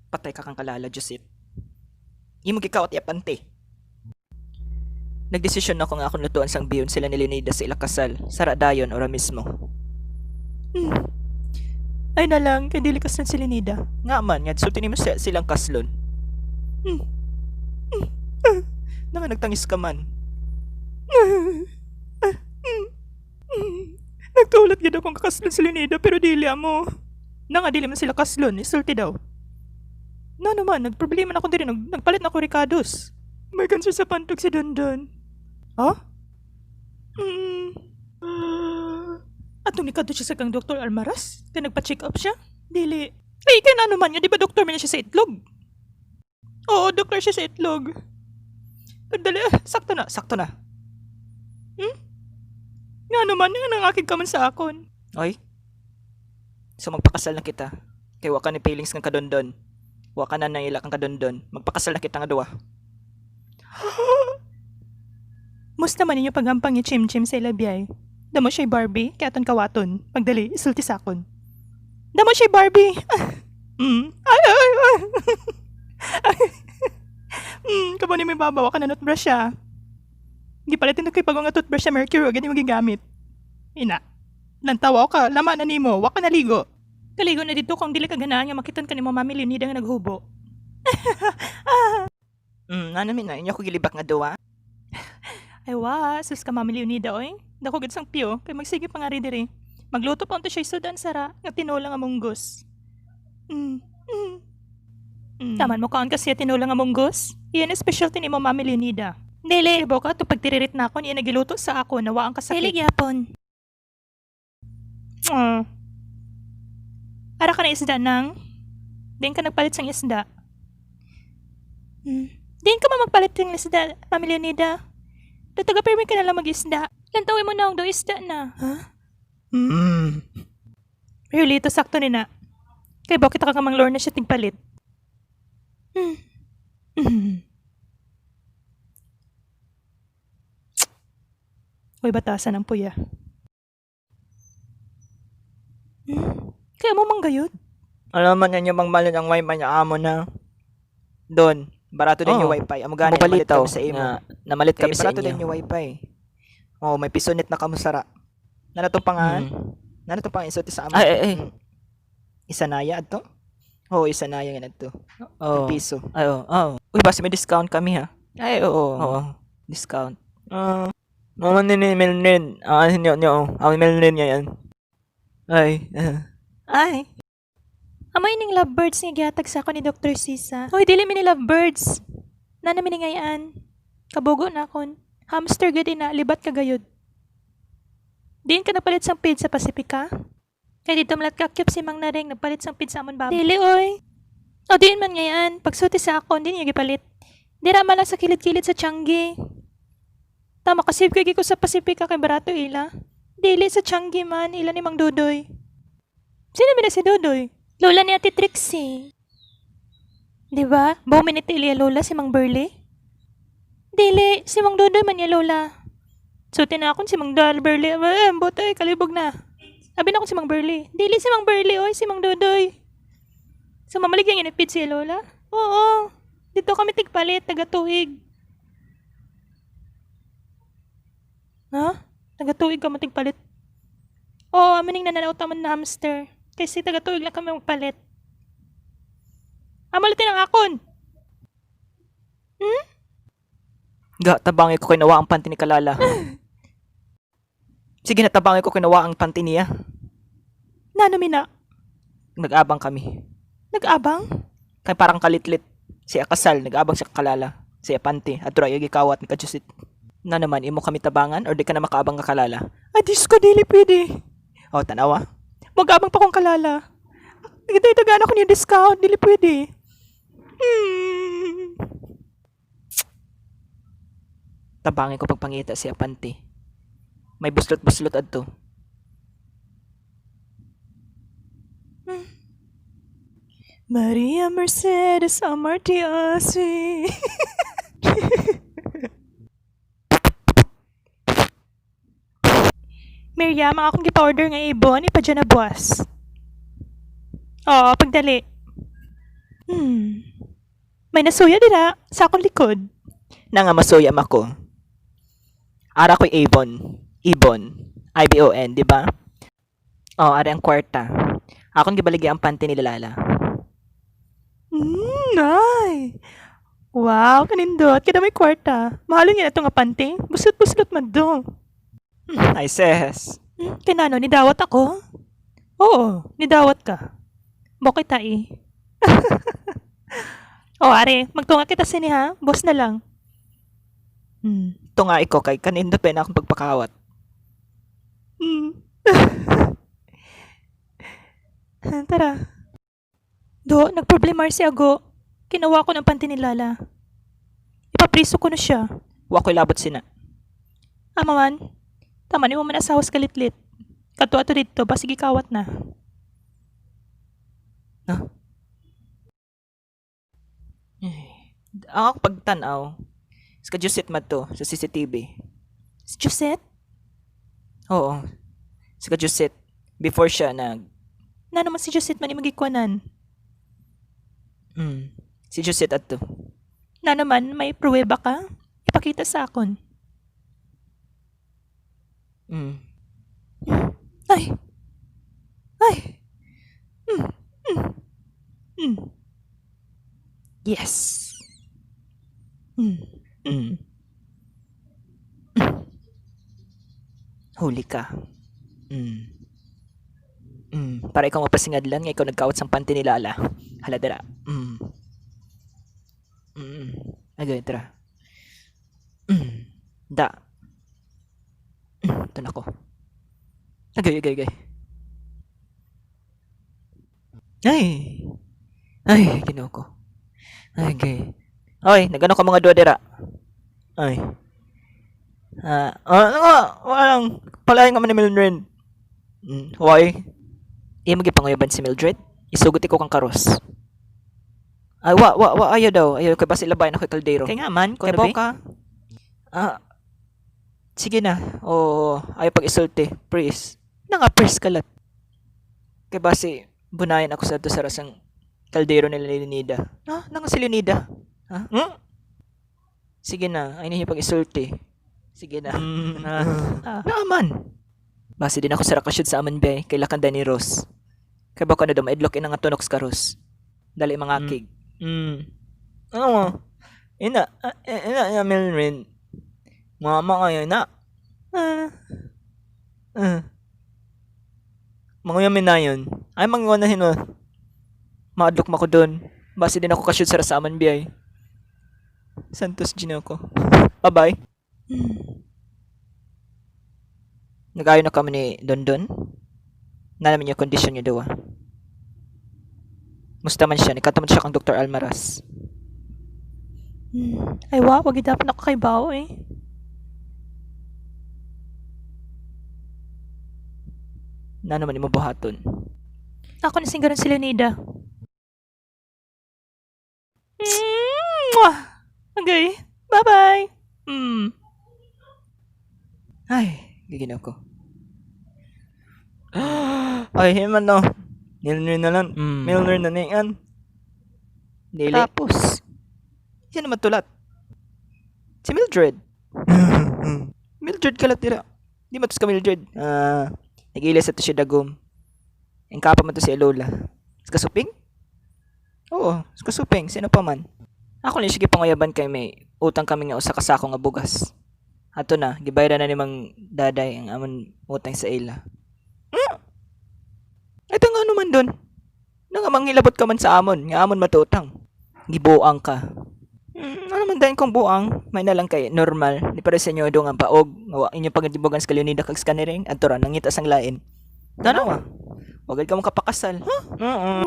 Patay ka kang kalala, Josit. Imo gikawat ya pante. Nagdesisyon ako nga akong lutuan sang biyon sila ni Leonida sa ila kasal, sara dayon ora mismo. Ay na lang, kay dili kasal si Leonida. Nga man, nga sulti nimo silang kaslon. Hmm. Hmm. Ah. Na nga nagtangis ka man. Nagtulat gid akong kakaslon si Leonida pero dili amo. Na nga dili man sila kaslon, isulti daw. Na naman, nagproblema na ako diri, nagpalit na ako Ricardos. May cancer sa pantog si Dondon. Ha? Atong ni kadto siya sa kang Dr. Almaraz? Kaya nagpa-check up siya? Dili. Ay, kaya na naman niya, di ba doktor man siya sa itlog? Oo, doktor siya sa itlog. Pero dali, ah, sakto na, sakto na. Hmm? Nga naman, nga nangakig ka man sa akon. Oy. So magpakasal na kita. Kay wa ka ni feelings ng kadondon. Wa ka na naila kang kadondon. Magpakasal na kita nga duwa. Musta man ninyo paghampang ni Chim Chim sa ilabiyay? Damo siya'y Barbie, kaya aton kawaton. Pagdali, isulti sa akon. Damo siya'y Barbie! Ay, ay, ay! Kamo ni may babawa ka na toothbrush siya. Gipalit nito kay pagong nga toothbrush sa Mercury, agad mo gigamit. Ina. Lantawa ka, lama na nimo, wa ka naligo. Kaligo na dito kung dili ka ganahan nga makitan ka nimo Mami Leonida nga naghubo. Ano na, inyo ko gilibak nga duwa. Ay wa, sus ka Mami Leonida oy. Dako gid sang piyo, kay magsige pa nga ri diri. Magluto pa unta siya sudan sara nga tinola nga munggos. Taman mo kaon kasi tinola nga munggos. Iyan ang specialty ni mo Mami Leonida. Dili, ibaw ka to pagtiririt na ako niya nagiluto sa ako nawa ang kasakit. Dili gyapon. Oh. Ara ka na isda nang? Diin ka nagpalit sang isda. Diin ka man magpalit ng isda, Mami Leonida. Do taga permi ka na lang mag-isda. Lantawin mo na ang do isda na. Ha? Pero lito sakto ni na. Kay bakit ka kamang lorna siya tigpalit? Uy, batasan ang puya. Kaya mo manggayod. Alam man ninyo mang malon ang wifi niya amo na. Doon, barato din yung Oo. wifi. Amo gani Mo namalit balitaw kami sa imo. nga namalit Kay kami sa barato inyo. din yung wifi. Oh, may pisonet na kamo sara. Nana to pangan? Nana to pang isuti sa amo. Ay, ay, ay. Isanaya adto? Oo, isanaya nga adto. Oo. Piso. Ay, oo. Oo. Uy, basta may discount kami ha. Ay, oo. Oo. Discount. Ah, uh, ni Melnin. Ah, nyo nyo. Ah, Melnin niya yan. Ay. Ay. Amoy ning lovebirds nga gihatag sa ako ni Dr. Sisa. Hoy, dili mi ni lovebirds. Nana mi ni ngayan. Kabugo na akon. Hamster gud ina, libat ka gayud. Diin ka nagpalit sang feed sa Pacifica? Kay dito malat kakyop si Mang Naring nagpalit sang feed sa amon bab. Dili oy. O diin man ngayan, pagsuti sa akon din niya gipalit. Dira man lang sa kilid-kilid sa Changi. Tama kasi kay ko sa Pacifica kay barato ila. Dili sa Changi man ila ni Mang Dudoy. Sino mi na si Dudoy? Lola ni Ate Trixie. Di ba? Bumi ni Tilia Lola si Mang Burley. Dili, si Mang Dudoy man niya Lola. So tinakon si Mang Dal Burley. Aba, butay, kalibog na. Abi na si Mang Burley. Dili si Mang Burley, oy, si Mang Dudoy. So mamalig yung inipid si Lola? Oo. Dito kami tigpalit, taga-tuig. Ha? Taga-tuig ka mo tigpalit. Oo, amining nananaw taman na hamster. Kasi taga-tuig lang kami magpalit. Amalitin ang akon! Ga, tabangi ko kinawa ang panty ni Kalala. Sige na, tabangi ko kinawa ang panty niya. Nano mina? Nag-abang kami. Nag-abang? Kay parang kalitlit. Siya kasal, nag-abang siya kalala. Siya panty. At ay gikawat ni Kajusit. Na naman, imo kami tabangan or di ka na makaabang nga kalala? Ay, Diyos ko, dili pwede. O, tanawa. Mag-abang pa kong kalala. Nagdagdagan ako niya discount, dili pwede. Tabangi ko pagpangita siya panty. May buslot-buslot adto. Maria Mercedes Amartiasi. Miriam, ang akong gipa-order nga ibon, ipadya na buwas. Oo, pagdali. May nasuya dira sa akong likod. Na nga masuya mako. Ara ko'y Avon. Ibon. I-B-O-N, di ba? Oh, ari ang kwarta. Akong gibaligya ang panty ni Lala. Ay. Wow, kanindot. Kada may kwarta. Mahalon nga na ito nga panty. Buslot-buslot man do. Ay, ses. Kinano, nidawat ako? Oo, nidawat ka. Bokay tai. O, are, magtunga kita sini ha. Boss na lang. Ito nga iko kay kanindot pa na akong pagpakawat. Tara. Do, nagproblemar si Ago. Kinawa ko ng panty ni Lala. Ipapriso ko na siya. Wa ko'y labot sina. Ama man, tama ni mo man asawas kalitlit. Kadto ato dito, basig ikawat na. Ay, ang ako pagtanaw, sa kajusit man to, sa CCTV. Si Josette? Oo. Sa kajusit. Before siya nag... Na naman si Josette man imagikwanan. Si Josette at to. Na naman, may pruweba ka? Ipakita sa akon. Ay! Ay! Yes! Huli ka. Para ikaw mapasingadlan nga ikaw nagkawat sang panty ni Lala. Hala dara. Agay, tara. Da. Ito na ko. Agay, agay, agay. Ay! Ay, Ginoo ko. Ay, agay. Oy, nagano ka mga duwa dira? Ay. Ah, ano nga? Walang. Palayan ka man ni Mildred. Why? Iya magipanguyaban si Mildred? Isugot ko kang karos. Ay, wa, wa, wa, ayaw daw. Ayaw, kay basta ilabay na kay kaldero. Kay nga man, Kay kuno be. Boka. Ah, sige na. Oo, ayaw pag-isulti. Please. Na nga pers kalat. Kay basi, bunayan ako sa to sa rasang kaldero nila ni Leonida. Ha? Nanga si Leonida? Ha? Sige na, ay niya pag-isulti. Sige na. Ah. Naaman. Basi din ako sa rakasyod sa aman be, kay lakanda ni Rose. Kay baka na daw maidlok ina nga tunok sa karos. Dali mga kig. Ano mo? Ina, ah, ina, ina, Melrin. Mama kayo na. Ah, Ah. Mga yamin na yun. Ay, mga na hino. Maadlok mako dun. Basi din ako kasyod sa rasaman biyay. Santos Gino ko. Bye-bye. Nag-ayo na kami ni Dondon. Nalaman niya kondisyon niya daw ah. Musta man siya. Nagkataman siya kang Dr. Almaraz. Ay wa, wag dapat ako kay Bao eh. Na naman imo buhaton. Ako na singgaran si Leonida. Mwah! Okay, bye-bye! Ay, giginaw ko. Ay, himan no. Nilner na lang. Milner na niyan. Dili. Tapos, Siya naman tulat. Si Mildred. Mildred kalat dira. Di matos ka Mildred. Ah, nag-ilis ato siya dagom. Ang kapa man to si Lola. Sa kasuping? Oo, sa kasuping. Sino pa man? Ako ni siya gipanguyaban kay may utang kami nga usa ka sako nga bugas. Ato na, gibayaran na ni Mang Daday ang amon utang sa ila. Ito nga ano man doon. Nang manghilabot ka man sa amon, nga amon matutang. Gibuang ka. Ano man dahin kong buang, may na lang kay normal. Di pare sa inyo do nga baog, nga wa inyo pagadibogan sa Leonida kag scanering, adto ra nangita sang lain. Tanawa. Wagad ka mo kapakasal. Huh? Mm.